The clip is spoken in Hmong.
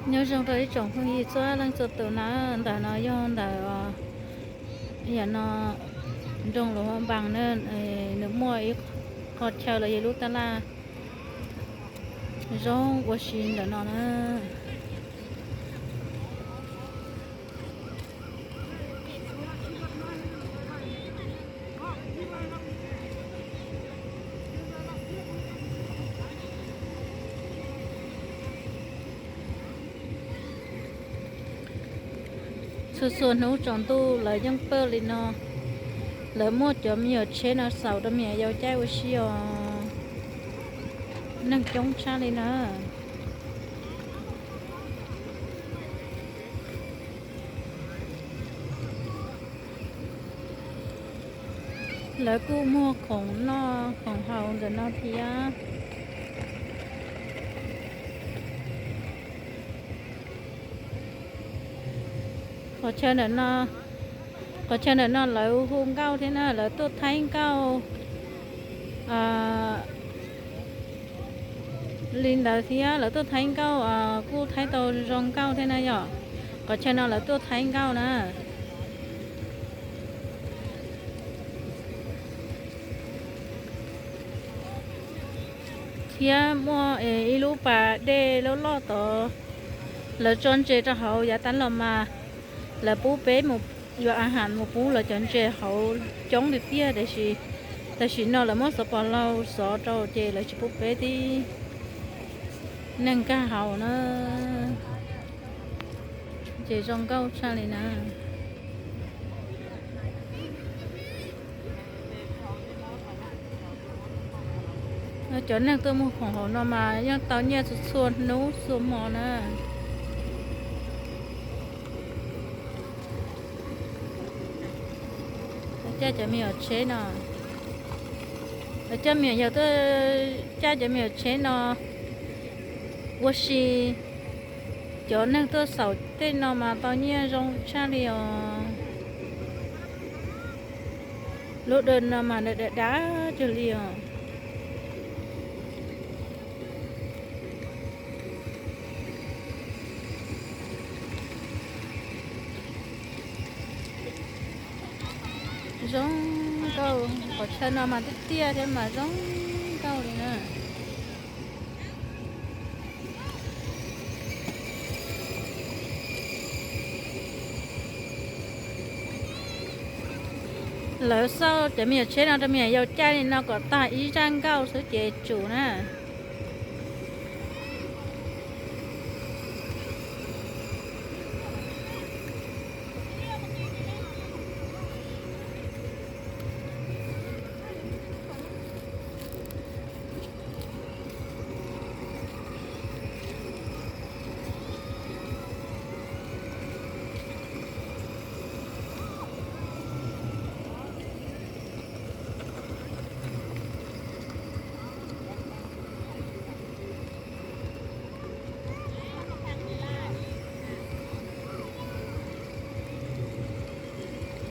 Nyob zoo rau ib tsoom phooj ywg txhua leej txhua tus na, ntawm no yog ntawm, yam no, nroog Luas Npas na, nws muaj ib qho chaw los yog lub taj laj zoo ua si ntawm no na. Txhua txhua hnub tsaus ntuj lawv yeej pawj li no. Lawv muab cov me nyuam tsheb no xaus rau me nyuam yaus caij ua si os. Neeg coob tshaj li na. Lawv kuj muag khoom noj khoom haus ntawm no thiab. Qhov chaw ntawm no, qhov chaw ntawm no lawv hu nkauj thiab na, lawv tuaj thaij nkauj li ntawd thiab, lawv tuaj thaij nkauj kuj thaij tau zoo nkauj thiab na yom. Qhov chaw no lawv tuaj thaij nkauj na. Thiab muaj ib lub pas dej loj loj tod, lawv tso ntses rau hauv yav tas los mas lawv pub peb mus yuav a has mus pub lawv cov ntses hauv coob tiag tiag, tiam sis tam sim no lawv muab xov pos laug xov rau ces lawv tsis pub peb tib neeg nkag hauv na. Ces zoo nkauj tshaj li na. Cov neeg tuaj muag khoom hauv no mas yeej tau nyiaj txhua txhua hnub txhua hmo na. Caj cov me nyuam tsheb no, caj me nyuam yaus tuaj, caj cov me nyuam tsheb no ua si. Cov neeg tuaj xaus tej no mas tau nyiaj zoo tshaj li os. Lub dej no mas dav dav kawg li os. Zoo nkauj, qhov chaw no mas tiaj tiaj thiab mas zoo nkauj li na. Lawv xauj cov me nyuam tsheb no rau me nyuam yaus caij li no kom tag ib zaj nkauj xwb ces tsum na.